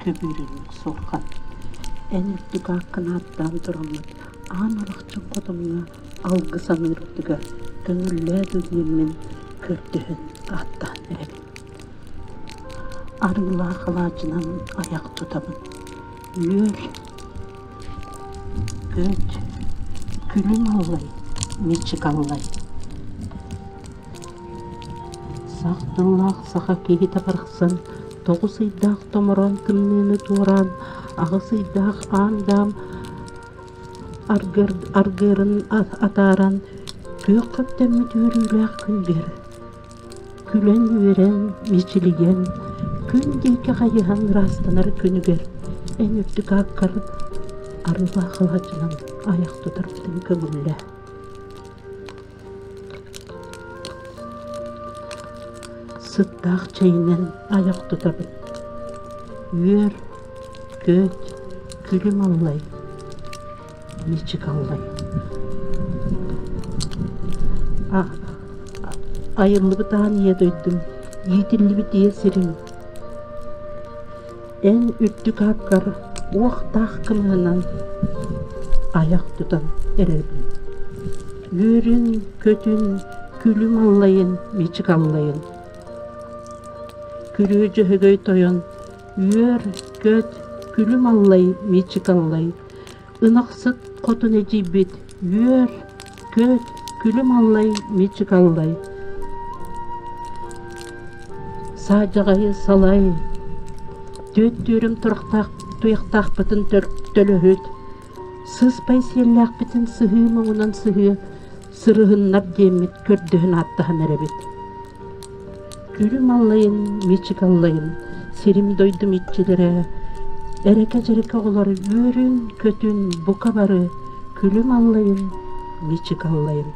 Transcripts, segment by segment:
көбүөрүнньүк суорҕан. Эн үрдүк ааккын ааттаан тураммыт аан арахчын хотоҥҥо алгыс аныырбытыгар көҥүллээ дуу диэммин көрдөһөн ааттаан эрэбин. Арыылаах алаадьынан айах тутабын. Үөр, көт, күлүм аллай, мичик аллай. Сах тыллаах саха киһитэ барахсан 9 ыйдаах томороон тымныыны туораан, 8 ыйдаах аан-даам аргыарын атааран, күөх хөптөммүт үөрүүлээх күнүгэр күлэн-үөрэн, мичилийэн, күн диэки хайыһан ыраастанар күнүгэр эн үрдүк ааккар арыылаах алаадьынан айах тутарбытын көҥүллээ. Сыттаах чэйинэн айах тутабын. Үөр, көт, күлүм аллай, мичик аллай. Айыллыбыт аан ийэ дойдум, иитиллибит ийэ сирим. Эн үрдүк ааккар уохтаах кымыһынан айах тутан эрэбин. Үөрүн, көтүн, күлүм аллайын, мичик аллайын. Күрүө Дьөһөгөй тойон, үөр, көт, күлүм аллай, мичик аллай. Ынахсыт хотун эдьиийбит, үөр, көт, күлүм аллай, мичик аллай. Саадьаҕайы салай, түөттүүрүм турахтаах туйахтаахпытын төлөһүт, сыспай сиэллээхпитин сыһыы муҥунан сыһыы сырыһыннар диэммит көрдөһөн ааттаһан эрэбит. Күлүм аллайын, мичик аллайын, сирим дойдум иччилэрэ, эрэкэ-дьэрэкэ оҕолор үөрүн-көтүн бука бары күлүм аллайын, мичик аллайын.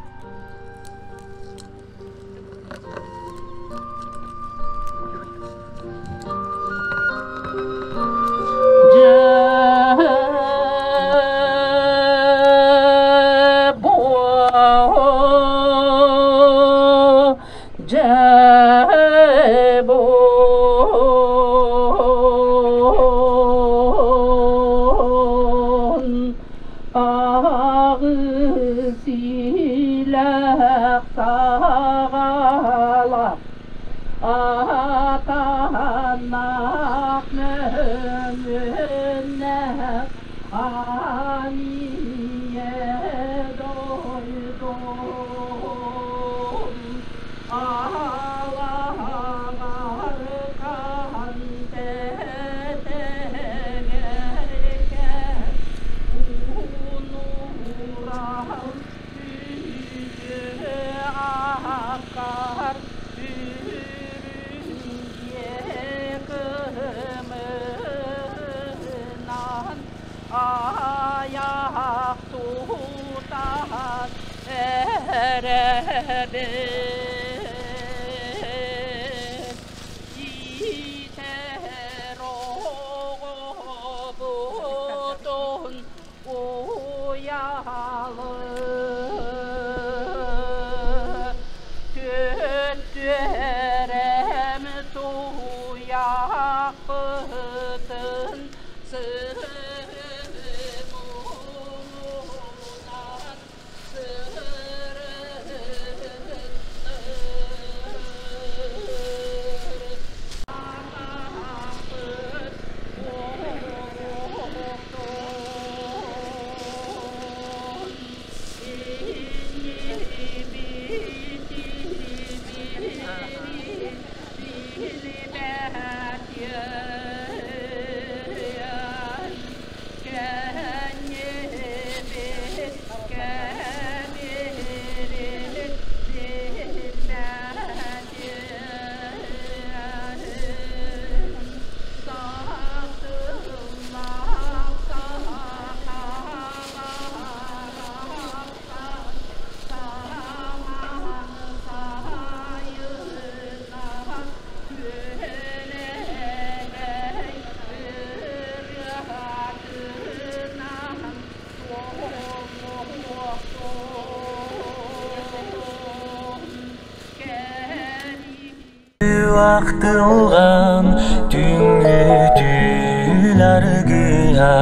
Ахтылган түҥҥү. аргыһа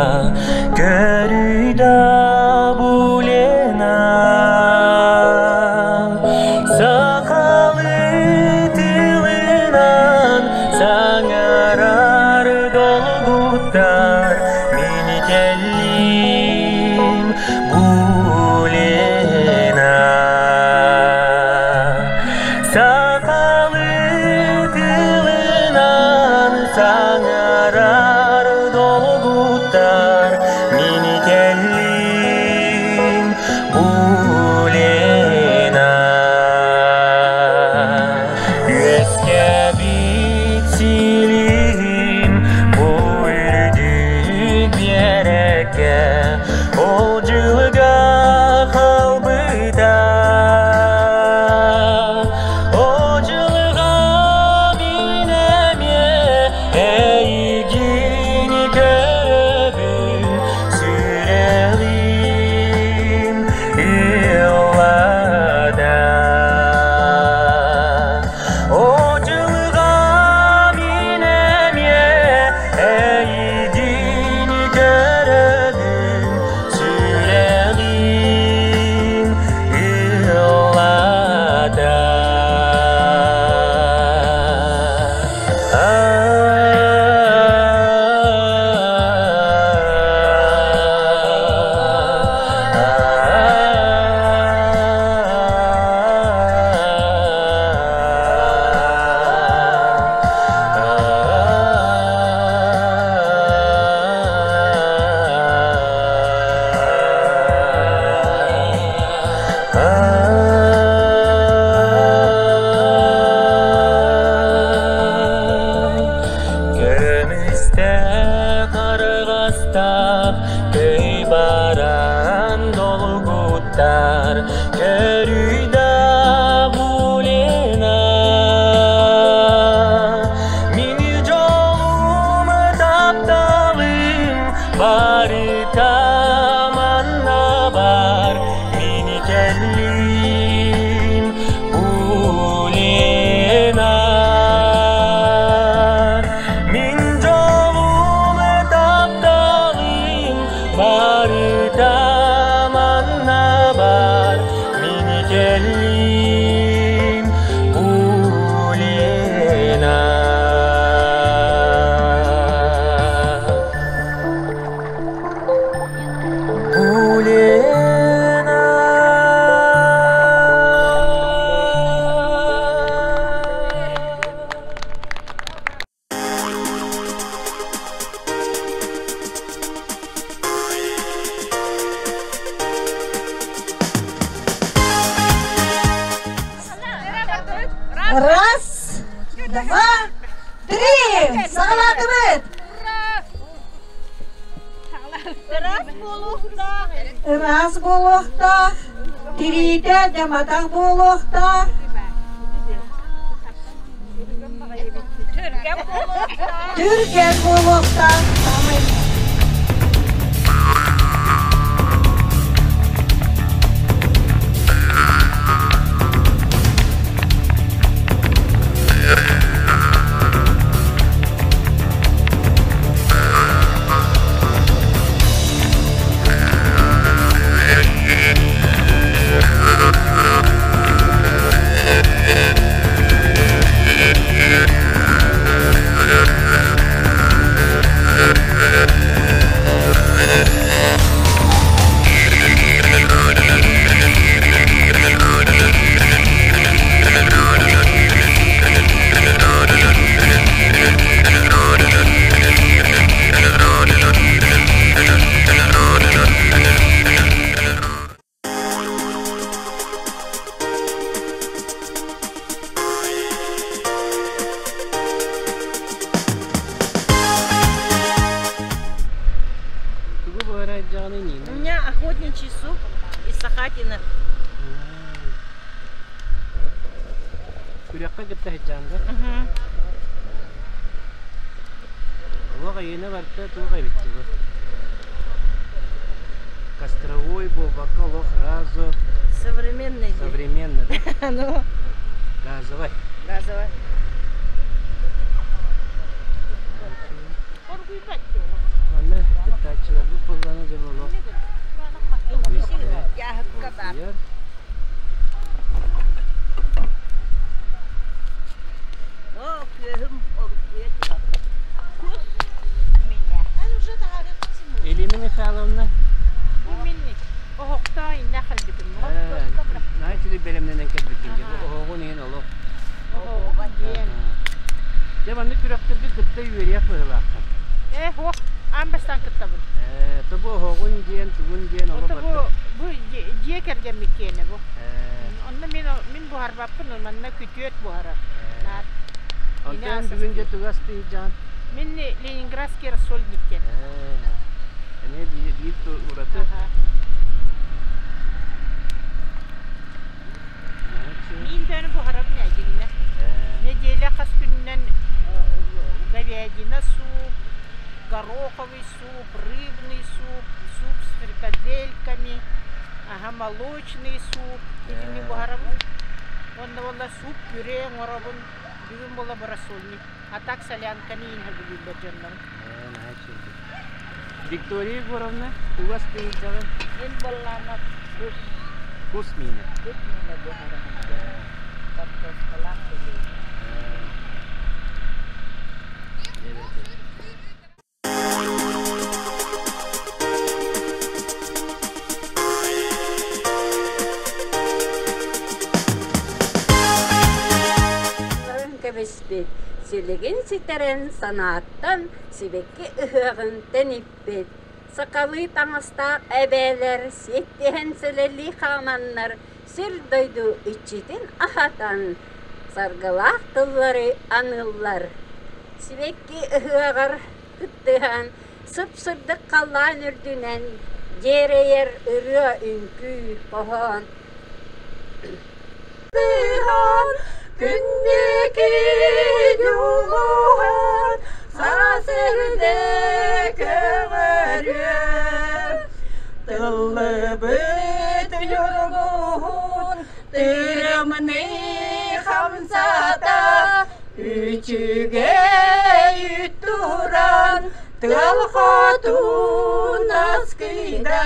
Көрүйда булена Сахалыы тылынан саҥарар долгуттар Мин кэллим Булена Сахалыы тылынан саҥарар долгуттар Мин кэллим Булена Үөскэбит силиһим бу үрдүк биэрэккэ Ол дьылга халбыта О дьылга мин эмиэ эйигин көрөбүн сүрэҕим ыллада О дьылга мин эмиэ эйигин көрөбүн сүрэҕим ыллада. Көмүстээх арҕастаах көй баран долгуттар Көрүйда булена Мин дьолум тапталым барыта манна бар Мин кэллим Улена Мин дьолум тапталым барыта манна бар Мин кэллим Улена Улена Раз, два, три! Саҕалаатыбыт! Ыраас буолуохтаах, тириитэ дьаматах буолуохтаах. Түргэн буолуохтаах. Тугу буһарайдьаҕыный Нина? У меня охотничий суп из сахатины. Күрэххэ кытта сылдьаҕын да? Олох эйиэнэ барыта туох эбит бу? Костровой буолбакка олох сразу Современный. Современный, да? Ну. Газовай. Газовай. Оргуйар. О, күөһүм оргуйа турар. Кус меня. Елена Михайловна. Бу мин оһохтоо иннэ халбытым. Наһаа үчүгэй бэлэмнэнэн кэлбиккин дьэ. Бу оһоҕун иһин олох. Оһоҕо диэн. Дьэ маннык күрэхтэргэ кытта үөрүйэх быһыылааххын. Ээ, суох, аан бастаан кыттабын. Ээ, то бу оһоҕун диэн, тугун диэн олох Ото бу бу дьиэ кэргэммит киэнэ бу. Ээ. Онно мин мин буһарбаппын, манна күтүөт буһарар. Наар. Онтон бүгүн дьэ тугу астыйдьаҕын? Мин Ленинградский рассольник диэн. Ээ. Эмиэ биир ураты. Мин дөөнү буһарабын ээ дьиҥинэ. Неделя хас күнүнэн говядина суп, гороховый суп, рыбный суп, суп с фрикадельками, ага, молочный суп итини буһарабын. Уонна буолла суп пюре оҥоробун. Бүгүн буолла рассольник. А так солянканы иин сөбүлүүллэр дьоннорум. Виктория Егоровна, тугу астыйдьаҕын? Мин буоллаана кус. Кус миинэ. Кус миинэ буһарабын. Картошкалаах билии. Кэбиспит, силигин ситэрэн санааттан сибэкки ыһыаҕын тэниппит. Сахалыы таҥастаах эбээлэр сиэттиһэн сэлэлии хааманнар сир-дойду иччитин аһатан саргылаах тыллары аныыллар. Сибэкки ыһыаҕар кыттыһан сып-сырдык халлаан үрдүнэн дьиэрэйэр ырыа-үҥкүү хоһоон Күннүкү дьулуһан саас эрдэ көҕөрүө Тыллыбыт ньургуһун тырымныы хамсата Үчүгэй туран тыал хотун аскыйда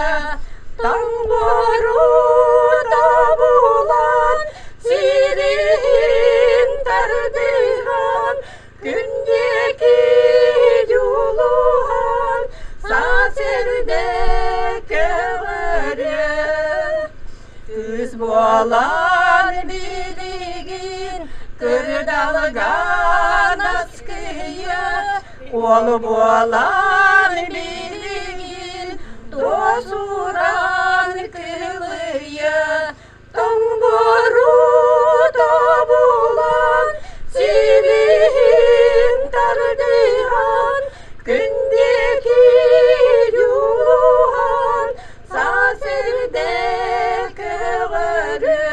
Тоҥмору тобулан сириһин тардыһан Күн диэки дьулуһан саас эрдэ көҕөрө Кыыс буолан билигин кырдалган аскыйа Уол буолан билигин туосуран кылыйа Тоҥмору тобулан силиһин тардыһан Күн диэки дьулуһан саас эрдэ көҕөрө.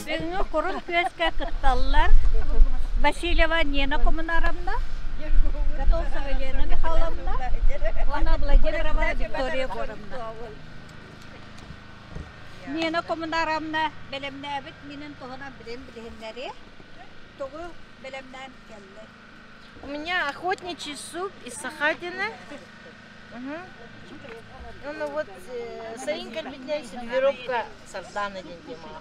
Бүгүҥҥү курун күөскэ кытталлар Васильева Нина Коммунаровна, Готовцева Елена Михайловна уонна Владимирова Виктория Егоровна. Нина Коммунаровна бэлэмнээбит минин туһунан билин билиһиннэри тугу бэлэмнээн кэллэ? У меня охотничий суп из сахатины. Ну вот сайын кэлбитинэн сервировка сардана диэн темаҕа.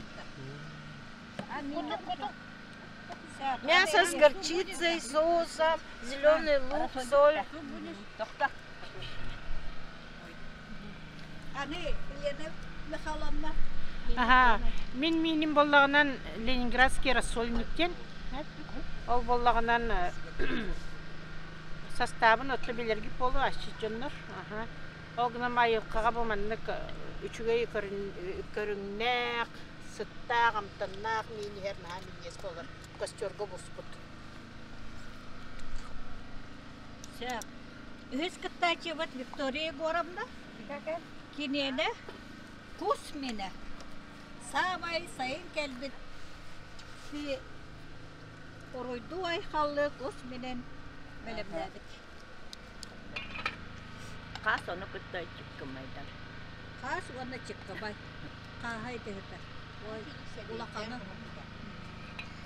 Мясо с горчицей, соусом, зеленый лук, соль. Аны Елена Михайловна. Аха, мин мииним буоллаҕынан Ленинградский рассольник диэн. Ол буоллаҕынан састаабын отто билэргит буолуо асчыт дьоннор. Аха. Ол гынан айылҕаҕа бу маннык үчүгэй көрүҥнээх, сыттаах, амтаннаах миин иһэр наһаа минньигэс буолар. Костерга буспут. Сөп. Үһүс кыттааччыбыт Виктория Егоровна. Киниэнэ кус минэ. Саамай сайын кэлбит уруйдуу айхаллыы кус минэн бэлэмнээбит. Хаас ону кытта чыккымайдар. Хаас уонна чыккымай. Хааһай тыһыта. Ой, улахана.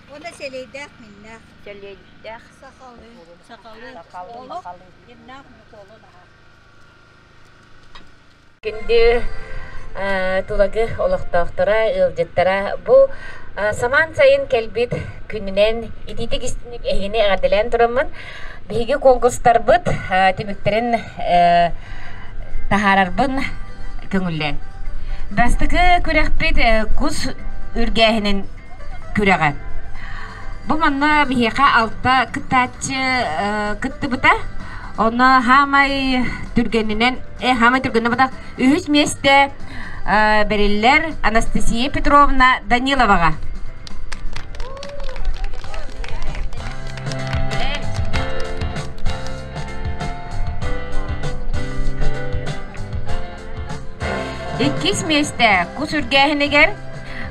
Уонна сэлэйдээх миннээх. Сэлэйдээх. Сахалыы. Сахалыы. Олох миннээх муколун аһа. Күндү Тулагы олохтоохторо, ыалдьыттара бу самаан сайын кэлбит күнүнэн итиитик истиник эһигини эҕэрдэлээн тураммын биһиги конкурстарбыт түмүктэрин таһаарарбын көҥүллээн. Бастакы күрэхпит кус үргээһинин күрэҕэ. Бу манна биһиэхэ алта кыттааччы кыттыбыта. Онно хаамай түргэнинэн, хаамай түргэнинэн батах үһүс миэстэ бэриллэр Анастасия Петровна Даниловаҕа. Иккис миэстэ кус үргээһинигэр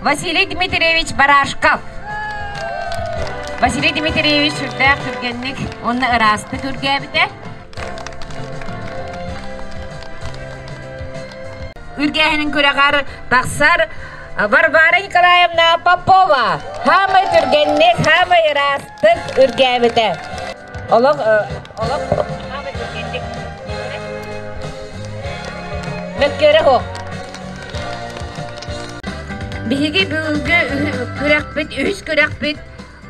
Василий Дмитриевич Барашков. Василий Дмитриевич сүрдээх түргэнник уонна ыраастык үргээбитэ. Үргээһинин күрэҕэр тахсар Варвара Николаевна Попова хаамай түргэнник, хаамай ыраастык үргээбитэ. Олох, олох хаамай түргэнник. Мөккүөрэ суох. Биһиги бүгүҥҥү күрэхпит, үһүс күрэхпит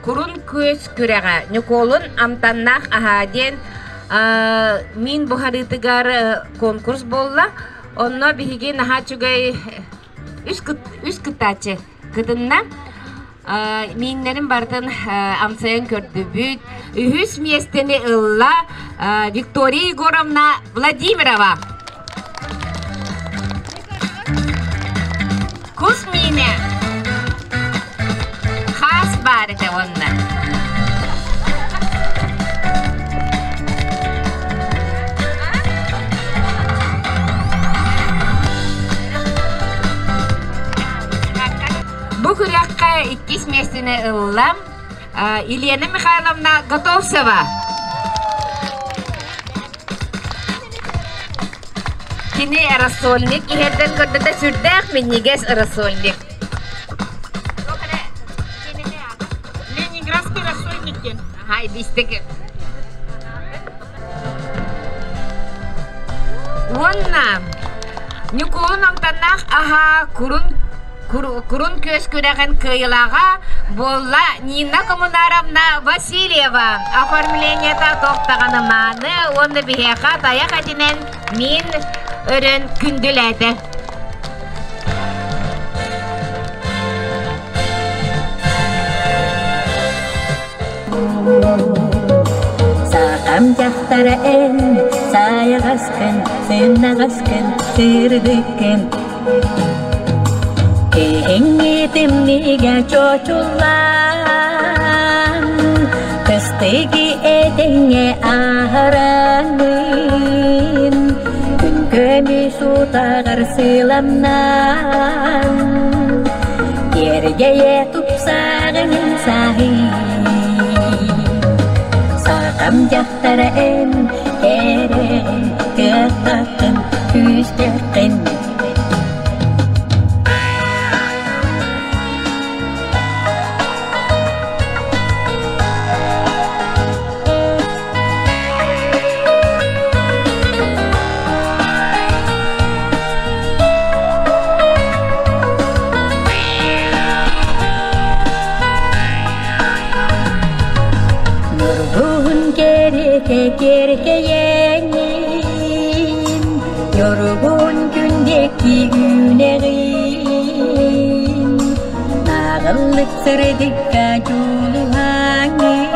Курун күөс күрэҕэ Ньукуолун амтаннаах аһаа диэн миин буһарыытыгар конкурс буолла. Онно биһиги наһаа үчүгэй үс кыттааччы кытынна. Мииннэрин барытын амсайан көрдүбүт. Үһүс миэстэни ылла Виктория Егоровна Владимирова. Кус миинэ хаас баар этэ уонна. Бу күрэххэ иккис миэстэни ылла Елена Михайловна Готовцева. Кини рассольник иһэрдэн көрдөтө сүрдээх минньигэс рассольник. Ленинградский рассольник диэн. Ага, истик. Уонна Ньукуолун амтаннаах аһа курун курун күөс күрэҕин кыайылааҕа буолла Нина Коммунаровна Васильева. Оформлениета туохтаҕаны мааны уонна биһиэхэ тайах этинэн мин өрөн күндүлээтэ. Сахам дьахтара эн сайаҕаскын, сымнаҕаскын, сырдыккын. Киһиҥҥи тымныыга чочуллан, кыстыгы этэҥҥэ аһараҥын, күн көмүс утаҕар сыламнаан, Киэргэйэ тупсаҕын саһый Сахам дьахтара эн кэрэҕин, кыахтааххын, күүстээххин. Киэркэйэҥҥин, Ньургун күн диэки үүнэҕин. Нааҕыллык сырдыкка дьулуһаҥҥын.